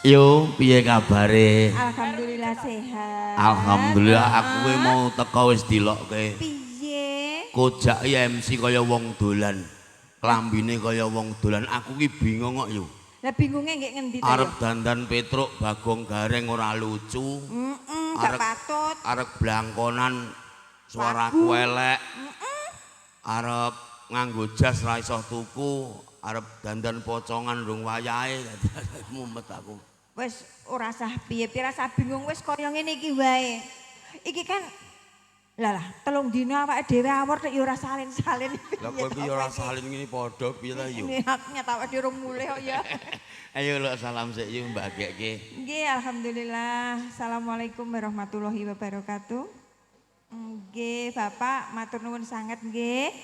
Yo, piye kabare? Alhamdulillah sehat. Alhamdulillah aku kowe mau teko wis dilokke. Piye? Kojak ya MC kaya wong dolan. Klambine kaya wong dolan. Aku ki bingung kok yo. Lah bingunge nggih ngendi to? Arep dandan Petruk Bagong Gareng ora lucu. Heeh, gak patut. Arep blangkonan suaraku elek. Arep nganggo jas ra iso tuku, arep dandan pocongan rung wayahe mumet aku. Wis ora sah piye-piye, rasah bingung wis kaya ngene iki wae. Iki kan lah lah 3 dina awake dhewe awor nek ya ora salin-salin. Lah kowe iki ya ora salin ngene padha piye ta yo. Aku nyata awake dhewe rung mulih kok ya. Ayo lho salam sik yo Mbak Gekke. Nggih, alhamdulillah. Assalamualaikum warahmatullahi wabarakatuh. Nggih, Bapak matur nuwun sanget nggih.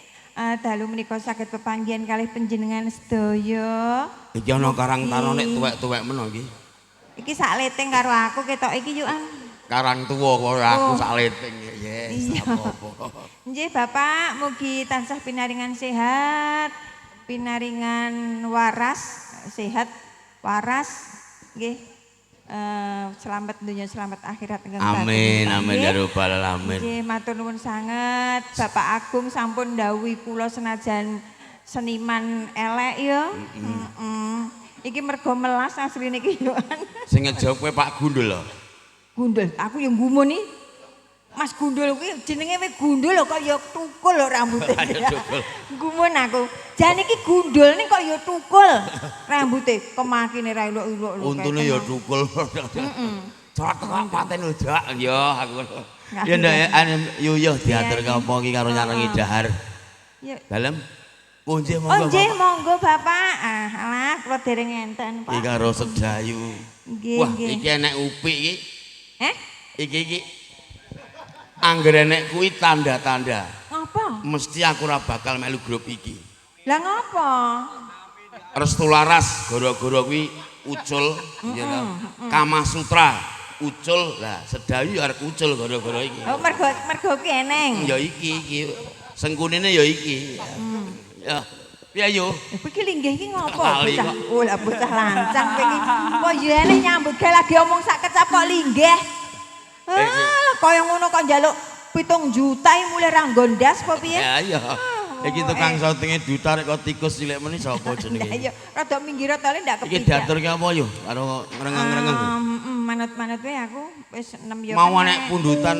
Dalu menika saged pepanggihan kalih panjenengan sedaya. Iki ana Karang Taruna nek tuwek-tuwek meno iki. Iki sak leting karo aku ketok iki yo an. Karang tuwa kok aku sak leting. Yes, apa-apa. Nggih, Bapak, mugi tansah pinaringan sehat, pinaringan waras, sehat, waras, nggih. Selamat dunia, selamat akhirat. Amin, amin ya rabbal alamin. Nggih, matur nuwun sanget. Bapak Agung sampun ndhawuhi kula senajan seniman elek ya. Iki mergo melas asline iki yo. Sing ngejawab kowe Pak Gundul lho. Gundul, aku yo gumun iki. Mas Gundul kuwi jenenge wis gundul lho kok ya tukul lho rambute. Gumun aku. Jan iki gundul ning kok ya tukul rambute. Kemakine ra ilok-ilok lho. Untune ya tukul. Heeh. Corak tekak paten lho, Jak. Ya aku. Ya ndak yo yo diatur apa iki karo nyarengi dahar. Ya. Dalem. Oh nggih monggo. Oh nggih monggo Bapak. Ah alah kula dereng enten Pak. Iki karo Sedayu. Nggih. Wah, iki enek upik iki. Heh? Iki iki. Angger enek kuwi tanda-tanda. Ngapa? Mesti aku ora bakal melu grup iki. Lah ngapa? Restu Laras gara-gara kuwi ucul, ya ta. Kama Sutra ucul. Lah Sedayu arep ucul gara-gara iki. Oh mergo kuwi eneng. Ya iki iki. Sengkunine ya iki. Ya. Piye yo? Kowe iki linggih iki ngopo bocah? Oh lah bocah lancang kowe iki. Kok yo eneh nyambut gawe lagi omong sak kecap kok linggih. Ah, kaya ngono kok njaluk 7 juta iki mulih ra nggondas apa piye? Ya iya. Iki tukang syutinge duta rek kok tikus cilik meni sapa jenenge? Lah iya, rada minggir tole ndak Iki kepijak. diaturke apa yo karo ngrengeng-ngrengeng. Manut-manut wae aku wis 6 yo. Mau nek pundutan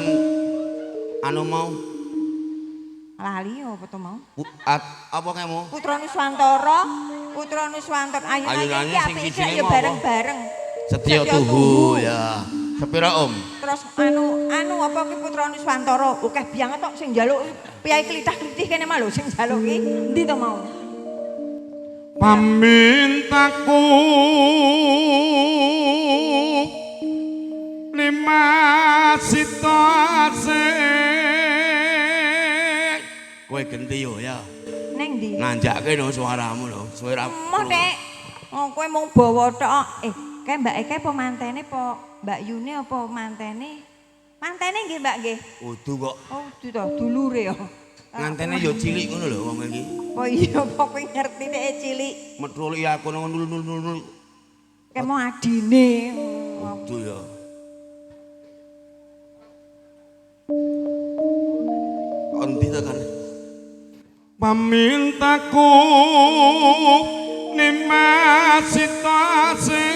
anu mau lali apa to mau? Apa kemu? Putra Nuswantara, Putra Nuswantara ayo ayo sing sijine ya bareng-bareng. Setya Tuhu ya. Sepira Om? Terus anu apa ki Putra Nuswantara akeh banget tok sing njaluk piyai klithah-klithih kene mah lho sing njaluk ki endi to mau? Pamintaku lima sitase. Kowe genti yo ya. Neng ndi? Nganjake no suaramu lho, suwe ra. Emoh Nek. Oh kowe mung bawa tok. Kae Mbak Eka apa mantene apa Mbak Yune apa mantene? Mantene nggih Mbak nggih. Udu kok. Oh udu to, dulure ya. Ngantene ya cilik ngono lho wong iki. Oh iya apa kowe ngerti nek cilik. Metruli aku nang nul nul nul. Kae mau adine. Udu ya. Endi to kan? Pamintaku lima sitase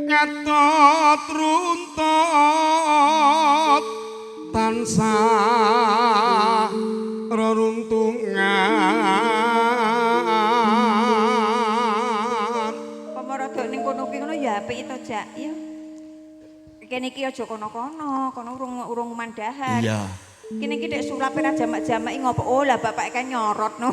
nyatot runtut tansah reruntungan. Apa rada ning kono ditutupi ngono ya apik to, Jak. Ya. Kene iki aja kono-kono, kono urung mandahar. Iya. Kene iki nek sulape ra jamak-jamaki ngopo? Oh, lah bapak kan nyorot no.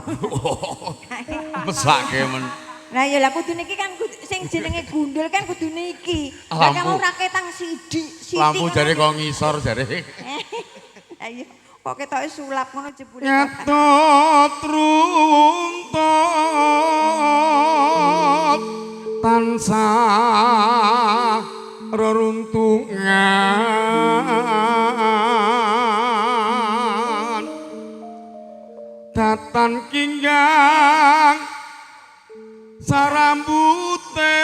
Mesake men. Lah ya lah kudune iki kan sing jenenge gundul kan kudune iki. Lah kamu ora ketang sithik, sithik. Lampu jare kok ngisor jare. Lah iya, kok ketoke sulap ngono jebule. Ngetut runtut tansah reruntungan datan kinggang sarambute.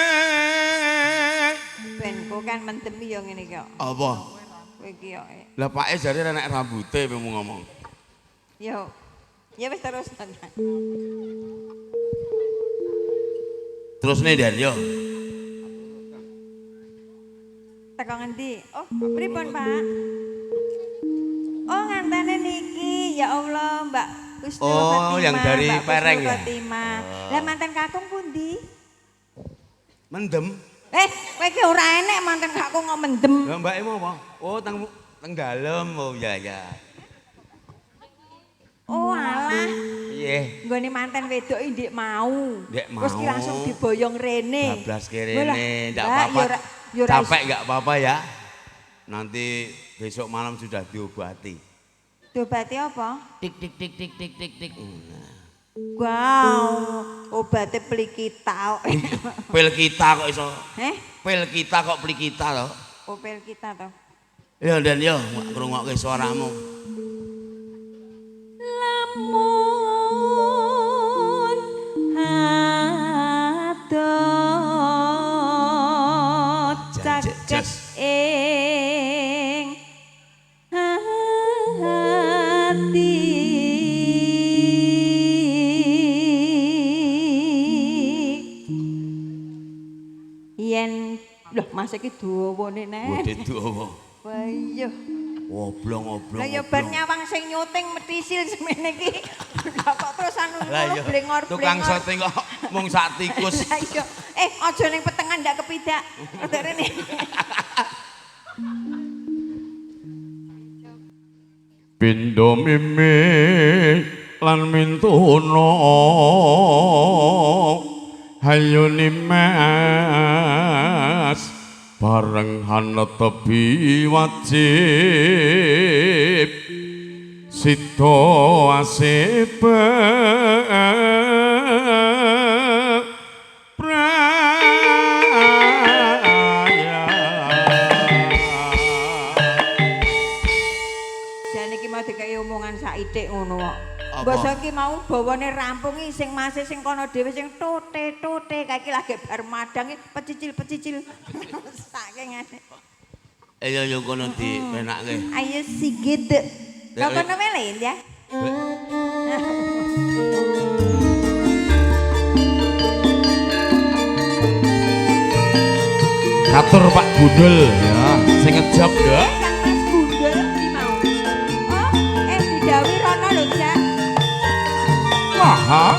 Ben kok kan mendemi ya ngene iki kok. Apa? Kowe iki yo. Lah pake jare ora nek rambute kowe ngomong. Yo. Ya wis terus. Terusne Den yo. Teko ngendi? Oh, pripun, Pak? Oh, ngantene niki. Ya Allah, Mbak Husnul Oh, Khotimah, yang dari Mbak Pereng Husnul ya? Khotimah. Lah manten kakung pundi? Mendem. Kowe iki ora enek manten kakung kok mendem. Lah mbake mau apa? Oh, teng dalem. Oh ya ya. Oh, alah. Piye? Nggone manten wedok iki ndek mau. Ndek mau. Terus ki langsung diboyong rene. Bablas ke rene, ndak apa-apa. Capek enggak apa-apa ya. Nanti besok malam sudah diobati. Diobati apa? Tik tik tik tik tik tik tik. Wow, obate plikita. Pil kita kok iso. Heh? Pil kita kok plikita to. Oh, pil kita to. Ya Den yo, ngrungokke suaramu. Lamun hadot caket ing hati yen lho mas iki dawane nek. Waduh dawa. Wah iya. Oblong-oblong. Lah ya bar nyawang sing nyuting metisil semene iki. Lah kok terus anu ngono blengor-blengor. Tukang syuting kok mung sak tikus. Lah iya. Aja ning petengan ndak kepidak. Rada rene. Pindho mimi lan mintuno hayo nimas bareng hanetebi wajib sida asibe praya. Jane iki mau dikeki omongan saithik ngono kok. Basa iki mau bawane rampung iki sing mase sing kono dhewe sing tote-tote kae iki lagi bar madang iki pecicil-pecicil. Saking ngene. Ayo yo kono dipenake. Ayo sigit. Kok kono mele ya? Katur Pak Gundul ya, sing ngejab ndak. Kang Mas Gundul iki mau. Oh, didhawuhi rono lho, Jak. Wah.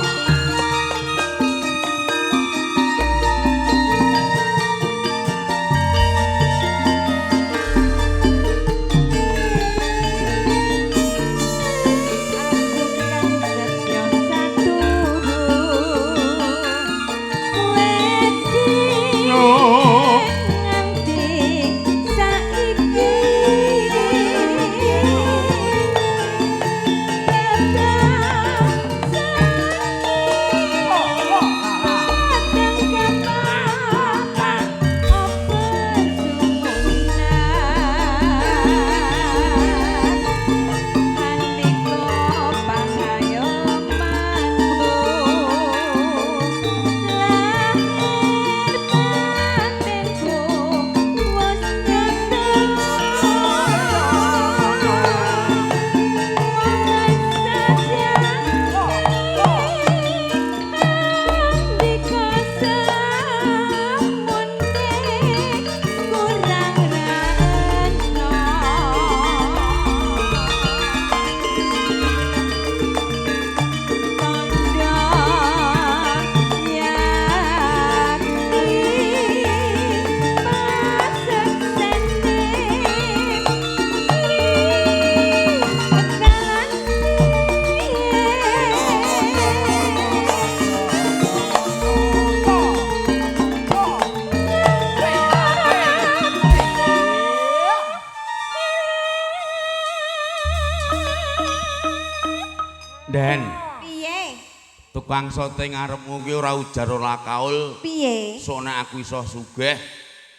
Tukang sote ngarepmu ki ora ujar ora kaul. Piye? Sok nek aku iso sugih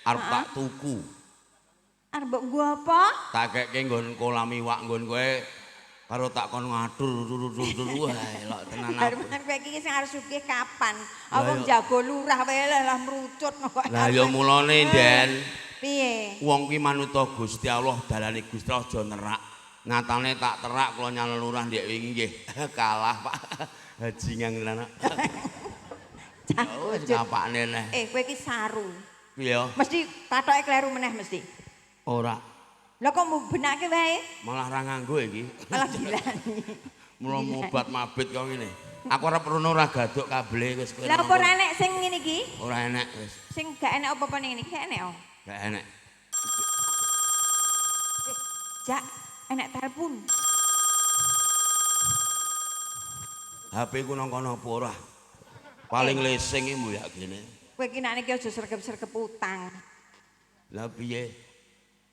arep tak tuku. Arep mbok nggo apa? Tak kekke nggon kolam iwak nggon kowe karo tak kon ngatur tur wah elok tenan aku. Arep kowe iki sing arep sugih kapan? Apa jago lurah wae lah mrucut kok. Lah ya mulane, Den. Piye? Wong ki manuta Gusti Allah, dalane Gusti Allah aja nerak. Nyatane tak terak kula nyalon lurah ndek wingi nggih. Kalah, Pak. Haji ngang tenan. Wis ngapakne neh. Kowe iki saru. Piye? Mesti patoke kleru meneh mesti. Ora. Lah kok mbok benake wae? Malah ra nganggo iki. Malah gilani. Mula mobat mabit kok ngene. Aku arep rono ora gaduk kabele wis kowe. Lah apa ora enek sing ngene iki? Ora enek wis. Sing gak enek apa-apa ning ngene iki gak enek oh. Gak enek. Jak, enek telepon. HP ku nang kono apa ora? Paling lesing iki mbok gene. Kowe iki nek iki aja sregep-sregep utang. Lah piye?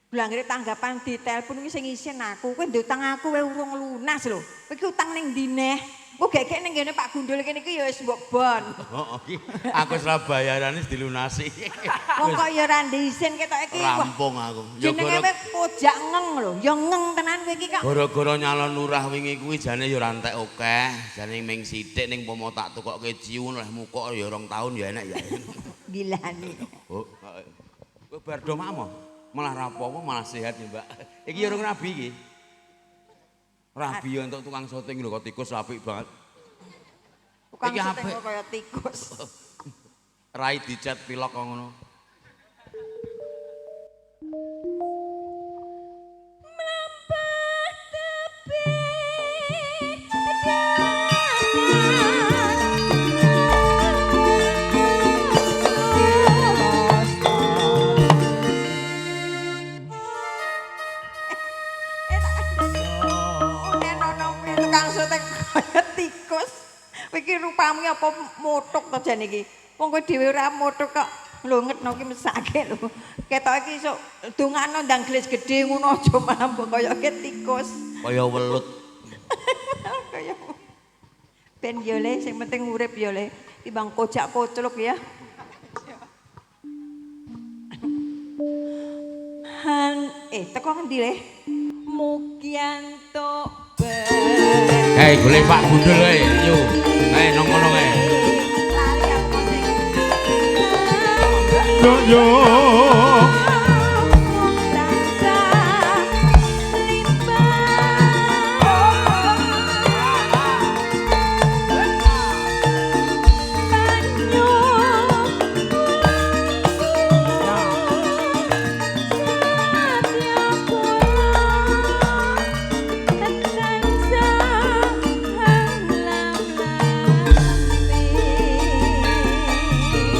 Blangre tanggapan di telepon kuwi sing isin aku. Kowe ndutang aku kowe urung lunas lho. Kowe iki utang ning ndi neh? Kowe gek-gek ning ngene Pak Gundul kene iki ya wis mbok bon. Heeh iki aku wis ra bayarane wis dilunasi. Wong kok ya ora isin ketoke iki. Rampung aku. Ya jenenge kowe pojak ngeng lho. Ya ngeng tenan kowe iki kok. Gara-gara nyalon lurah wingi kuwi jane ya ora entek akeh, jane ming sithik ning pomo tak tukokke ciu oleh mukok ya 2 tahun ya enek ya. Gilane. Oh. Kowe bar do mamo. Malah rapopo malah sehat ya, Mbak. Iki ya urung rabi iki. Rabi ya entuk tukang syuting lho kok tikus apik banget. Tukang syuting kok kaya tikus. Rai dicat pilok kok ngono. Mlampah tepi tikus. Kowe iki rupamu apa motok to jane iki? Wong kowe dhewe ora motok kok. Lho ngetno ki mesake lho. Ketok iki isuk dongakno ndang glis gedhe ngono aja malah mbok koyoke tikus. Kaya welut. Kaya ben yo le sing penting urip yo le timbang kojak kocluk ya. Han teko ngendi le? Mugi antuk Hei, golek Pak Gundul ae, yo. Hei, nang kono kae. Lali aku sing. Yo yo.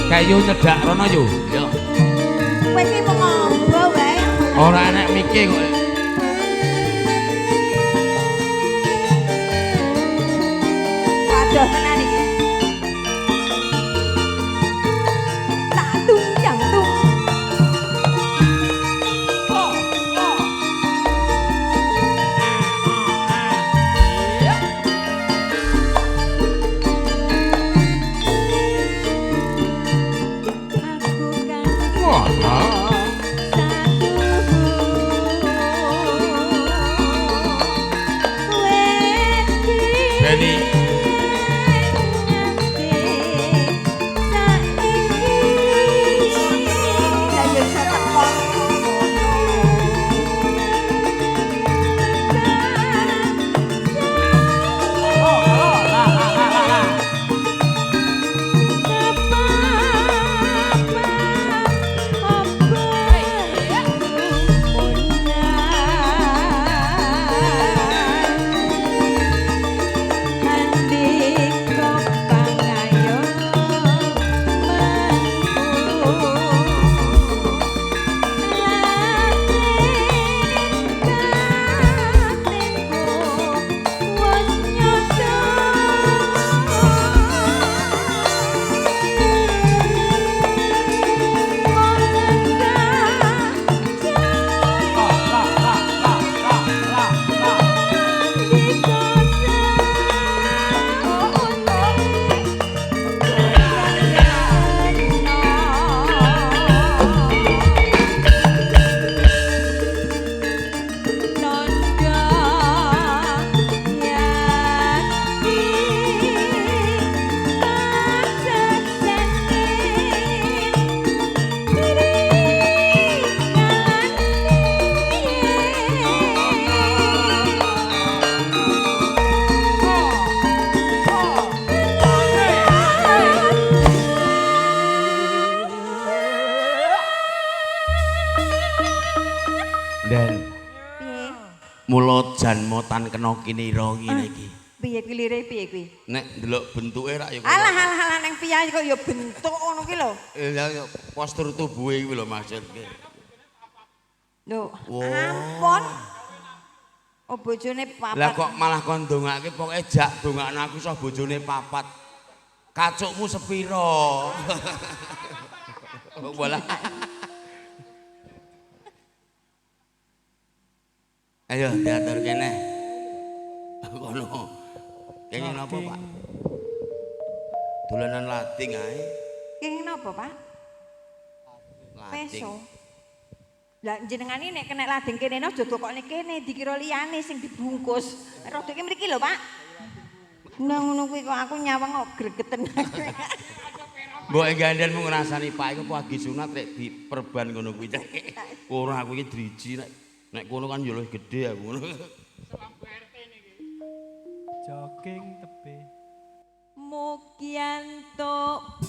Kayu nyedak rono yo. Yo. Kowe iki mung ngombo wae. Ora enek mike kok. Waduh tenan iki. Tak tung yang tung. Den. Piye? Mula jan motan kena kinira ngene iki. Piye kuwi lire piye kuwi? Nek ndelok bentuke rak ya. Alah alah alah nang piye kok ya bentuk ngono ki lho. Ya postur tubuhe kuwi lho maksudke. Lho, ampun. Oh bojone papat. Lah kok malah kon ndongake pokoke jak dongakno aku iso bojone papat. Kacukmu sepiro? Walah. Ayo diatur kene. Kono. Kenging napa, Pak? Dolanan lading ae. Kenging napa, Pak? Lading. Peso. Lah jenengane nek kena lading kene aja dokokne kene dikira liyane sing dibungkus. Rada iki mriki lho, Pak. Nah ngono kuwi kok aku nyawang kok gregeten. Mbok gandenmu ngrasani Pak iku lagi sunat rek diperban ngono kuwi. Ora aku iki driji nek nek kono kan ya luwih gedhe aku ngono. Jogging tebe. Mugi entuk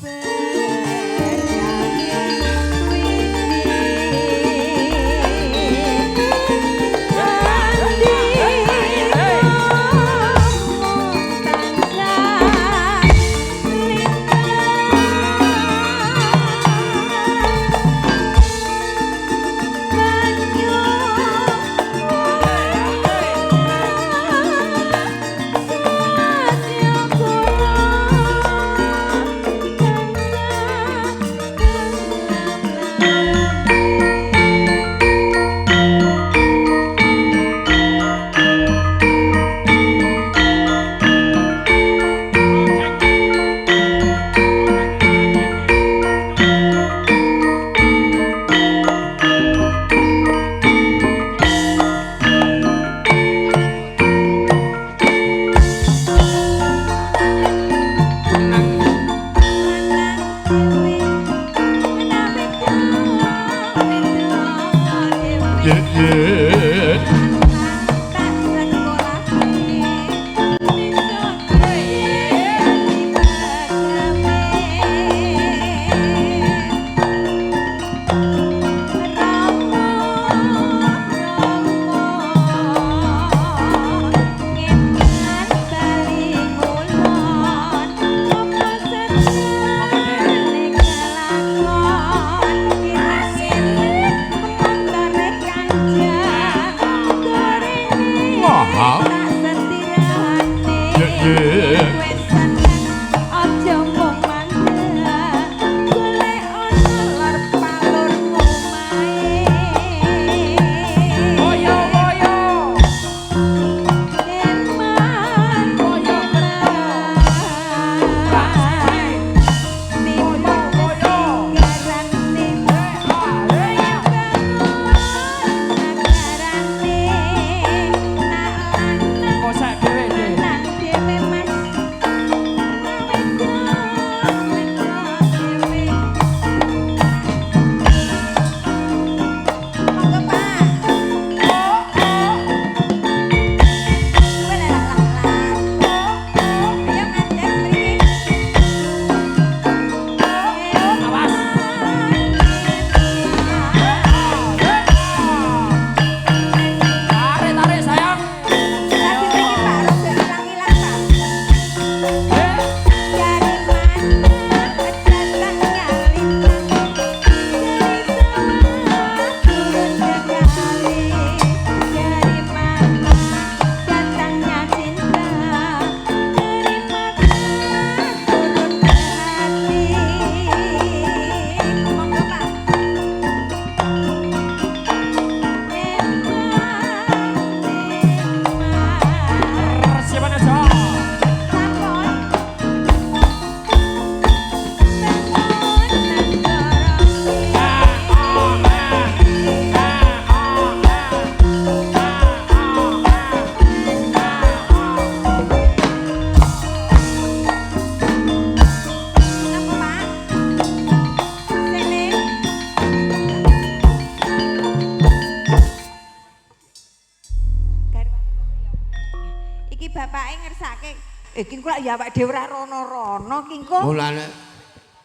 Ya awak dhewe ora rono-rono ki engko. Mulane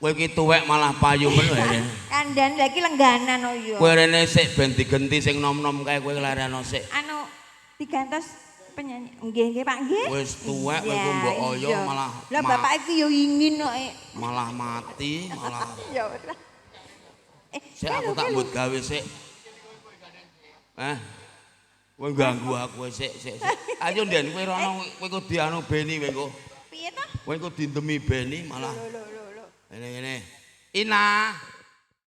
Kowe iki tuwek malah payu men lho. Kandhane lha iki lengganan kok ya. Kowe rene sik ben digenti sing nom-nom kae kowe lereno sik. Anu digantos penyanyi. Nggih, nggih Pak nggih. Wis tuwek kowe iku mbok oyo malah Lah bapak iki yo ingin kok. Malah mati, malah. Ya ora. Sik aku tak mbut gawe sik. Eh. Kowe ganggu aku sik sik sik. Ayo Nden kowe rono kowe kudu dianu Beni kowe engko. Piye to? Kowe engko dindemi Beni malah. Lho lho lho. Ngene ngene. Ina.